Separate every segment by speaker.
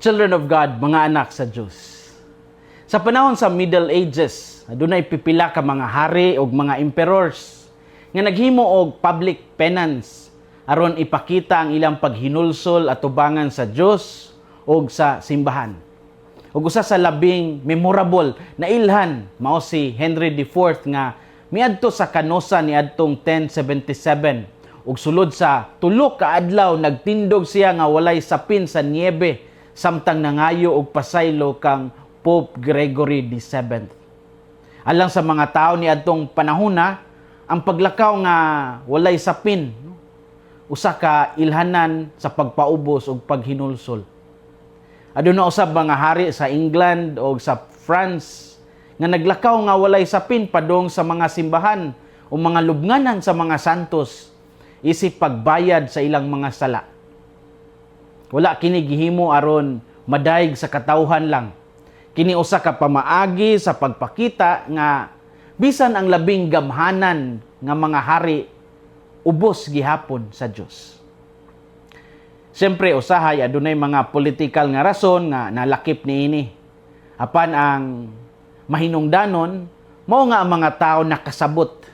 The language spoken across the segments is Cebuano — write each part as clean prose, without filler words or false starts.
Speaker 1: Children of God, mga anak sa Diyos. Sa panahon sa Middle Ages, adunay pipila ka mga hari ug mga emperors nga naghimo og public penance aron ipakita ang ilang paghinulsol atubangan sa Dios ug sa simbahan. Ug usa sa labing memorable na ilhan mao si Henry IV nga miadto sa Canossa niadtong 1077 ug sulod sa 3 ka adlaw nagtindog siya nga walay sapin sa niebe samtang nangayo og pasaylo kang Pope Gregory VII. Alang sa mga tao niadtong panahona, ang paglakaw nga walay sapin, no, usa ka ilhanan sa pagpaubos ug paghinulsol. Aduna usab mga hari sa England o sa France nga naglakaw nga walay sapin padung sa mga simbahan o mga lubnganan sa mga santos isip pagbayad sa ilang mga sala. Wala kini gihimo aron madayeg sa katawhan lang. Kini usa ka pamaagi sa pagpakita nga bisan ang labing gamhanan nga mga hari, ubos gihapon sa Dios. Siyempre, usahay adunay mga political nga rason nga nalakip niini. Apan ang mahinungdanon mao nga ang mga tao nakasabot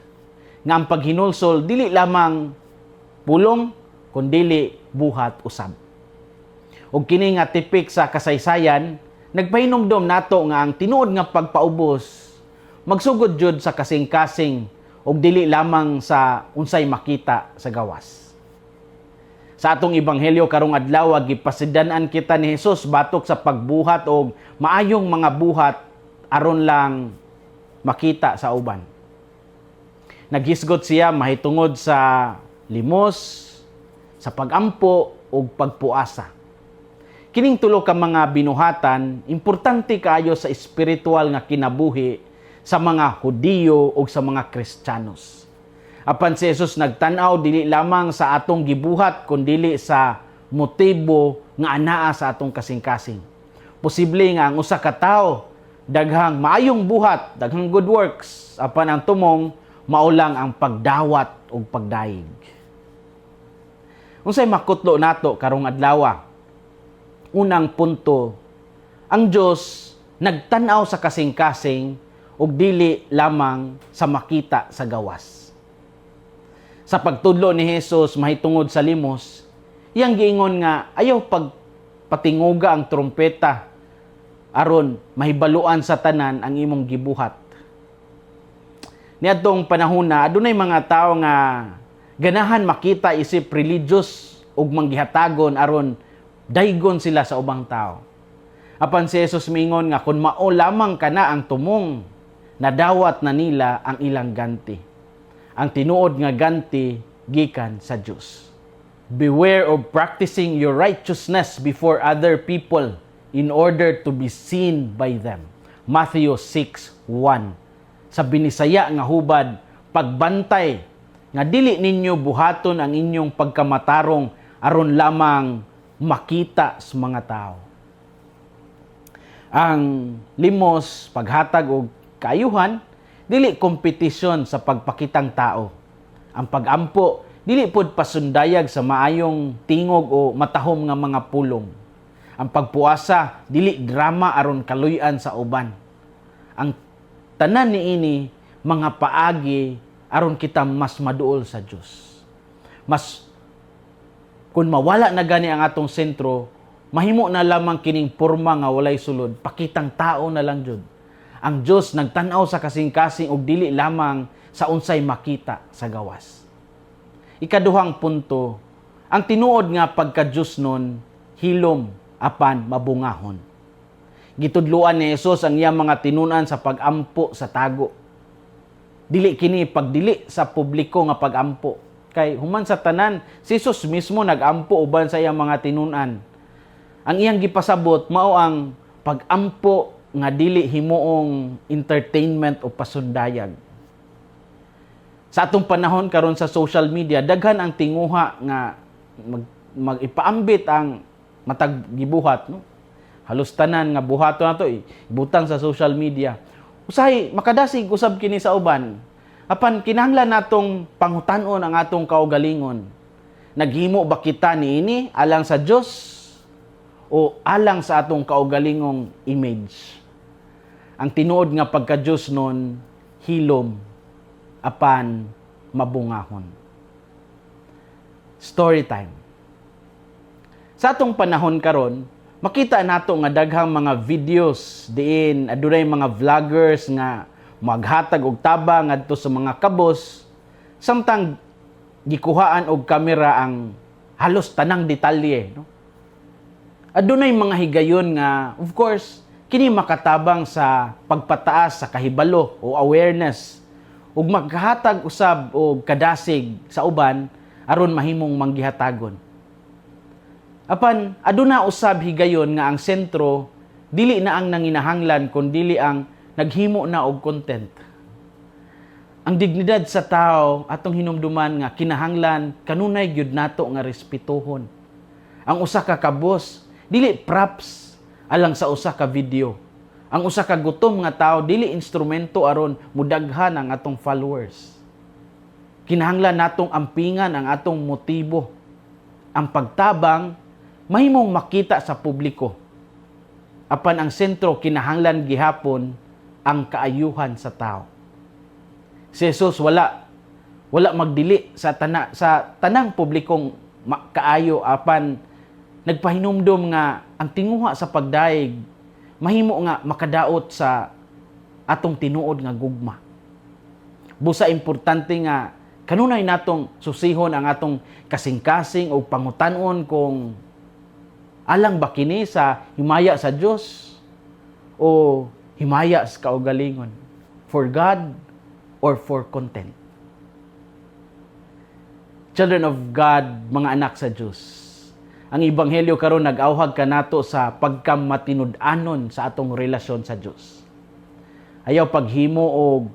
Speaker 1: nga ang paghinulsol dili lamang pulong kundili buhat usab. Ug kini nga tipik sa kasaysayan nagpahinumdom nato nga ang tinuod nga pagpaubos magsugod jud sa kasing-kasing ug dili lamang sa unsay makita sa gawas. Sa atong ebanghelyo karong adlaw, gipasidan-an kita ni Hesus batok sa pagbuhat og maayong mga buhat aron lang makita sa uban. Naghisgot siya mahitungod sa limos, sa pagampo ug pagpuasa. Kining tulo ka mga binuhatan, importante kaayo sa espiritual nga kinabuhi sa mga Hudiyo ug sa mga Kristiyanos. Apan si Jesus nagtan-aw dili lamang sa atong gibuhat kundili sa motibo nga anaa sa atong kasing-kasing. Posible nga ang usa ka tawo daghang maayong buhat, daghang good works, apan ang tumong mao lang ang pagdawat ug pagdayeg. Unsay makutlo nato karong adlaw? Unang punto, ang Dios nagtan-aw sa kasing-kasing ug dili lamang sa makita sa gawas. Sa pagtudlo ni Jesus mahitungod sa limos, iyang giingon nga ayaw pagpatinguga ang trompeta aron mahibaluan sa tanan ang imong gibuhat. Niadtong panahona, adunay mga tawo nga ganahan makita isip religious ug manggihatagon aron daygon sila sa ubang tao. Apan si Jesus miingon nga kung mao lamang kana ang tumong, nadawat na nila ang ilang ganti. Ang tinuod nga ganti gikan sa Dios. Beware of practicing your righteousness before other people in order to be seen by them. Matthew 6:1. Sa Binisaya nga hubad, pagbantay nga dili ninyo buhaton ang inyong pagkamatarong aron lamang makita sa mga tao. Ang limos, paghatag og kaayuhan, dili kompetisyon sa pagpakitang tao. Ang pagampo, dili pod pasundayag sa maayong tingog o matahom nga mga pulong. Ang pagpuasa, dili drama aron kaluy-an sa uban. Ang tanan niini mga paagi aron kita mas maduol sa Dios. Mas kung mawala na gani ang atong sentro, mahimo na lamang kining porma nga walay sulod, pakitang tao na lang jud. Ang Dios nagtan-aw sa kasing-kasing ug dili lamang sa unsay makita sa gawas. Ikaduhang punto, ang tinuod nga pagka-Diyosnon, hilom apan mabungahon. Gitudluan ni Jesus ang iyang mga tinunan sa pagampo sa tago. Dili kini pagdili sa publiko nga pagampo. Kay human sa tanan, si Jesus mismo nagampo uban sa iyang mga tinunan. Ang iyang gipasabot mao ang pagampo nga dili himuong entertainment o pasundayag. Sa atong panahon karon sa social media, daghan ang tinguha nga mag ipaambit ang matag gibuhat, no? Halos tanan nga buhaton nato ibutang sa social media. Usahay makadasig usab kini sa uban. Apan kinahanglan natong pangutan-on ang atong kaugalingon. Naghimo ba kita niini alang sa Dios o alang sa atong kaugalingong image. Ang tinuod nga pagka-Diyos nun, hilom apan mabungahon. Story time. Sa atong panahon karon, makita nato nga daghang mga videos diin adunay mga vloggers nga maghatag og tabang ngadto sa mga kabos samtang gikuhaan og kamera ang halos tanang detalye, no? Adunay mga higayon nga, of course, kini makatabang sa pagpataas sa kahibalo o awareness ug maghatag usab og kadasig sa uban aron mahimong manggihatagon. Apan aduna usab higayon nga ang sentro dili na ang nanginahanglan kun dili ang naghimo na og content. Ang dignidad sa tao, atong hinumduman nga kinahanglan kanunay gyud nato nga respetuhon. Ang usa ka kabos dili props alang sa usa ka video. Ang usa ka gutom nga tao dili instrumento aron mudaghan ang atong followers. Kinahanglan natong ampingan ang atong motibo. Ang pagtabang mahimong makita sa publiko. Apan ang sentro kinahanglan gihapon ang kaayuhan sa tao. Si Jesus wala magdili sa tanang publikong kaayo, apan nagpahinumdom nga ang tinguha sa pagdayeg mahimo nga makadaot sa atong tinuod nga gugma. Busa importante nga kanunay natong susihon ang atong kasing-kasing o pangutan-on kung alang ba kini sa himaya sa Dios o himaya sa kaugalingon, for God or for content. Children of God, mga anak sa Dios. Ang ebanghelyo karon nag-awhag kanato sa pagkamatinud-anon sa atong relasyon sa Dios. Ayaw paghimo og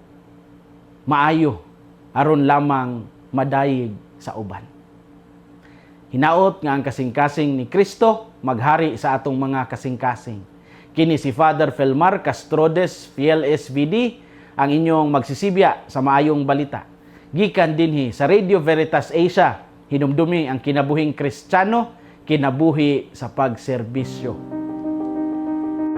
Speaker 1: maayo aron lamang madayeg sa uban. Hinaot nga ang kasing-kasing ni Kristo maghari sa atong mga kasing-kasing. Kini si Father Felmar Castrodes, Fiel SVD, ang inyong magsisibya sa maayong balita. Gikan dinhi sa Radio Veritas Asia, hinumdumi ang kinabuhing Kristiyano, kinabuhi sa pagserbisyo.